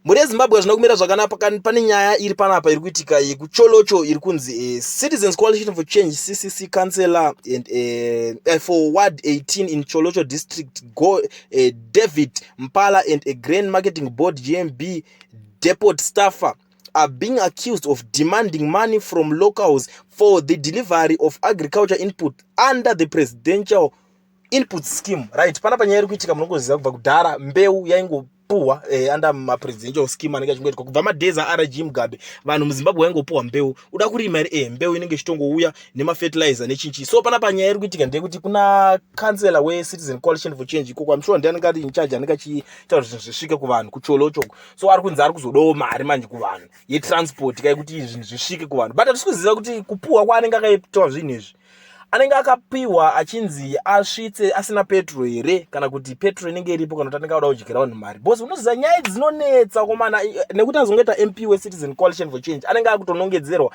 Mhuri yeZimbabwe hazvina kumira zvakanaka. Pane nyaya iri panapa iri kuitika yekuTsholotsho iri kunzi Citizens Coalition for Change, CCC, councillor and for Ward 18 in Tsholotsho District, go David Mpala, and a Grain Marketing Board, GMB, depot staffer are being accused of demanding money from locals for the delivery of agriculture input under the Presidential Input Scheme. Right, panapa nyaya iri kuitika, munongoziva kubva kudhara mbeu yaingopuhwa under mapresidential scheme anenge achingoitwa kubva madays aRG Mugabe. Vanhu muZimbabwe vaingopuhwa mbeu. Uda kurima here? Mbeu inenge ichitongouya nemafertilizer nechinchi. So panapa nyaya iri kuitika ndeyekuti kuna councillor weCitizen Coalition for Change ikoko, I'm sure ndiye anenge ari in charge, anenge achiita kuti zvinhu zvisvike kuvanhu kuTsholotsho. So ari kunzi ari kuzodawo mari manje kuvanhu yetransport kai kuti zvinhu zvisvike kuvanhu, but hatisi kuziva kuti kupuhwa kwaanenge akaitwa zvinhu izvi, anenge akapiwa achinzi asvitse asina petrol here, kana kuti petrol inenge iripo, kana kuti anenge auda kudyira vanhu mari, because unoziva nyaya dzinonetsa komana, nekuti azongoita MP weCitizen Coalition for Change, anenge akutonongedzerwa.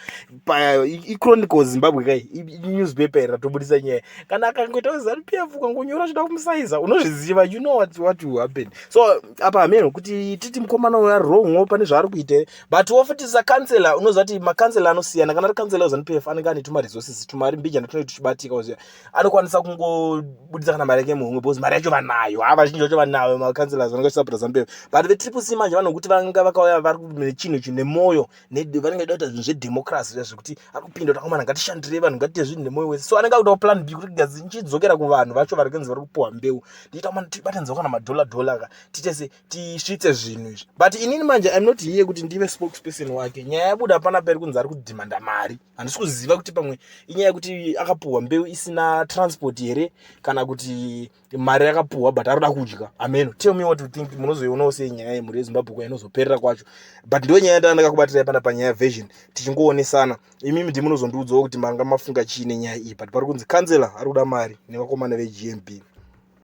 IChronicle Zimbabwe kai, newspaper iri ratobudisa nyaya. Kana akangoita ZANU PF, ukangonyora uchida kumusaiza, unozviziva, you know what will happen. So apa hameno kuti titi mukomana uyo ari wrong pane zvaari kuita here, but wofuti sakansela, unoziva kuti makansela anosiyana. Kana ari kansela weZANU PF, anenge ane tumaresources, tumari mbijana tunenge tuchibatika. Uziva anokwanisa kungobudisa kana mari yake muhomwe, because mari yacho vanayo. Ha, vazhinji vacho vanayo, makanselas vanenge vachisapota ZANU PF. But veTriple C manje vanokuti vanga vakauya vari nechinhu chine mwoyo, vanenge vachida kuita zvinhu zvedemocracy zviya, zvekuti ari kupinda kuti akomana, ngatishandirei vanhu, ngatiite zvinhu nemwoyo wese. So anenge akuitawo plan B kuti nchidzokera kuvanhu vacho vari kunzi vari kupuhwa mbeu, ndiita mana tibatanidzawo kana madhola dhola ka, tiite se tisvitse zvinhu izvi. But inini manje I'm not here kuti ndive spokesperson wake. Nyaya yabuda panapa iri kunzi ari kudhimanda mari. Handisi kuziva kuti pamwe inyaya yekuti akapuhwa mbeu isina transport here, kana kuti mari yakapuhwa but arikuda kudya. Ameno, tell me what you think. Munozoionawo sei nyaya yemhuri yeZimbabwe kwainozoperera kwacho? But ndo nyaya yandanga ndakakubatirai pana panyaya version, tichingoonesana. Imimi ndi munozondiudzawo kuti manga mafunga chii nenyaya iyi. But pari kunzi kansela ari kuda mari nevakomana veGMB.